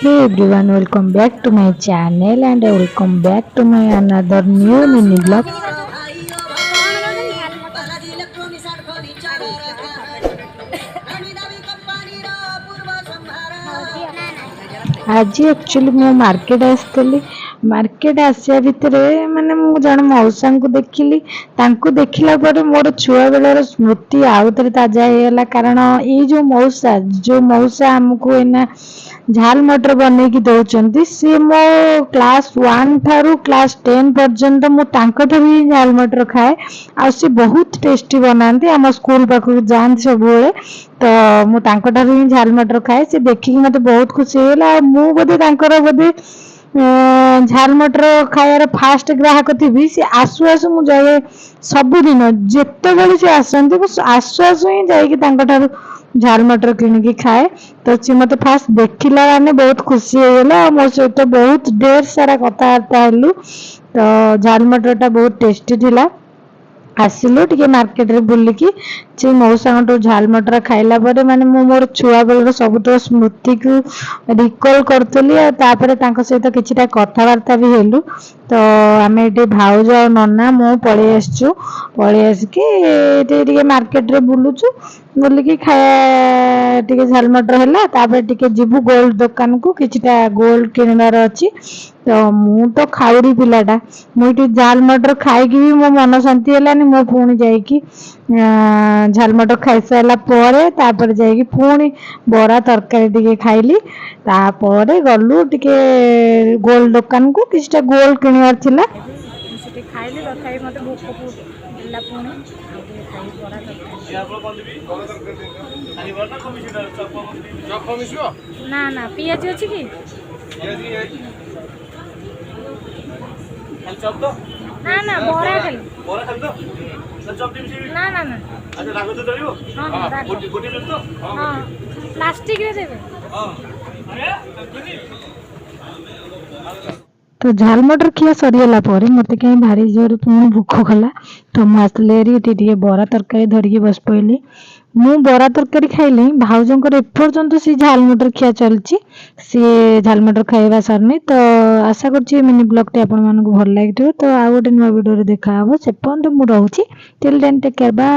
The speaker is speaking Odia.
Hey everyone, welcome back to my channel and welcome back to my another new mini vlog. Electronics and furniture ନାମୀ ଦାମୀ କମ୍ପାନୀର ପୂର୍ବ ସମ୍ଭାର। ଆଜି ଆକ୍ଚୁଆଲି ମୁଁ ମାର୍କେଟ ଆସିଥିଲି। ମାର୍କେଟ ଆସିବା ଭିତରେ ମାନେ ମୁଁ ଜଣେ ମଉସାଙ୍କୁ ଦେଖିଲି। ତାଙ୍କୁ ଦେଖିଲା ପରେ ମୋର ଛୁଆବେଳର ସ୍ମୃତି ଆଉ ଥରେ ତାଜା ହେଇଗଲା, କାରଣ ଏଇ ଯୋଉ ମଉସା ଆମକୁ ଏଇନା ଝାଲ ମଟର ବନେଇକି ଦଉଛନ୍ତି, ସିଏ ମୋ କ୍ଲାସ୍ 1 ଠାରୁ କ୍ଲାସ୍ 10 ପର୍ଯ୍ୟନ୍ତ ମୁଁ ତାଙ୍କଠାରୁ ହିଁ ଝାଲ ମଟର ଖାଏ। ଆଉ ସେ ବହୁତ ଟେଷ୍ଟି ବନାନ୍ତି। ଆମ ସ୍କୁଲ ପାଖକୁ ଯାଆନ୍ତି ସବୁବେଳେ, ତ ମୁଁ ତାଙ୍କଠାରୁ ହିଁ ଝାଲ ମଟର ଖାଏ। ସେ ଦେଖିକି ମତେ ବହୁତ ଖୁସି ହେଇଗଲା। ଆଉ ମୁଁ ବୋଧେ ତାଙ୍କର ବୋଧେ ଝାଲ ମଟର ଖାଇବାର ଫାଷ୍ଟ ଗ୍ରାହକ ଥିବି। ସେ ଆସୁ ଆସୁ ମୁଁ ଯାଏ ସବୁଦିନ। ଯେତେବେଳେ ସେ ଆସନ୍ତି, ମୁଁ ଆସୁ ଆସୁ ହିଁ ଯାଇକି ତାଙ୍କଠାରୁ ଝାଲ ମଟର କିଣିକି ଖାଏ। ତ ସିଏ ମତେ ଫାଷ୍ଟ ଦେଖିଲା ମାନେ ବହୁତ ଖୁସି ହେଇଗଲା ଆଉ ମୋ ସହିତ ବହୁତ ଢେର ସାରା କଥାବାର୍ତ୍ତା ହେଲୁ। ତ ଝାଲ ମଟରଟା ବହୁତ ଟେଷ୍ଟି ଥିଲା। ଆସିଲୁ ଟିକେ ମାର୍କେଟରେ ବୁଲିକି, ସେ ମଉସାଙ୍କଠୁ ଝାଲ ମଟର ଖାଇଲା ପରେ ମାନେ ମୁଁ ମୋର ଛୁଆବେଳର ସବୁତକ ସ୍ମୃତିକୁ ରିକଲ୍ କରୁଥିଲି। ଆଉ ତାପରେ ତାଙ୍କ ସହିତ କିଛିଟା କଥାବାର୍ତ୍ତା ବି ହେଲୁ। ତ ଆମେ ଏଠି ଭାଉଜ ଆଉ ନନା ମୁଁ ପଳେଇ ଆସିଛୁ। ପଳେଇ ଆସିକି ଏଠି ଟିକେ ମାର୍କେଟରେ ବୁଲୁଛୁ। ବୁଲିକି ଖାଇବା ଟିକେ ଝାଲ ମଟର ହେଲା। ତାପରେ ଟିକେ ଯିବୁ ଗୋଲ୍ଡ ଦୋକାନକୁ, କିଛିଟା ଗୋଲ୍ଡ କିଣିବାର ଅଛି। ତ ମୁଁ ତ ଖାଉରି ପିଲାଟା। ମୁଁ ଏଠି ଝାଲ ମଟର ଖାଇକି ବି ମୋ ମନ ଶାନ୍ତି ହେଲାନି। ମୁଁ ପୁଣି ଯାଇକି ଝାଲ ମଟର ଖାଇସାରିଲା ପରେ ତାପରେ ଯାଇକି ପୁଣି ବରା ତରକାରୀ ଟିକେ ଖାଇଲି। ତାପରେ ଗଲୁ ଟିକେ ଗୋଲ୍ଡ ଦୋକାନକୁ, କିଛିଟା ଗୋଲ୍ଡ କିଣିବାର ଥିଲା। ମୁଁ ସେଠି ଖାଇଲି, ତଥାପି ମୋତେ ଭୋକ ହେଲା। ପୁଣି ଆଉ ଟିକେ ଖାଇବି ବରା ତରକାରୀ। ନା ନା, ପିଆଜି ଅଛି କି? ନା ନା, ବରା ଖାଲି। ନା ନା ନା। ହଁ, ରାଗ। ହଁ, ପ୍ଲାଷ୍ଟିକରେ ଦେବେ। ତ ଝାଲ ମଟର ଖିଆ ସରିଗଲା ପରେ ମୋତେ କାହିଁ ଭାରି ଜୋରେ ପୁଣି ଭୋକ କଲା। ତ ମୁଁ ଆସିଲି ହେରି ଏଠି ଟିକେ ବରା ତରକାରୀ ଧରିକି ବସି ପଇଲି। ମୁଁ ବରା ତରକାରୀ ଖାଇଲି। ଭାଉଜଙ୍କର ଏପର୍ଯ୍ୟନ୍ତ ସେ ଝାଲ ମଟର ଖିଆ ଚାଲିଛି। ସିଏ ଝାଲ ମଟର ଖାଇବା ସରିନି। ତ ଆଶା କରୁଛି ଏ ମିନି ବ୍ଲଗ୍ଟି ଆପଣମାନଙ୍କୁ ଭଲ ଲାଗିଥିବ। ତ ଆଉ ଗୋଟେ ନୂଆ ଭିଡ଼ିଓରେ ଦେଖା ହବ। ସେ ପର୍ଯ୍ୟନ୍ତ ମୁଁ ରହୁଛି। Till then, take care, bye.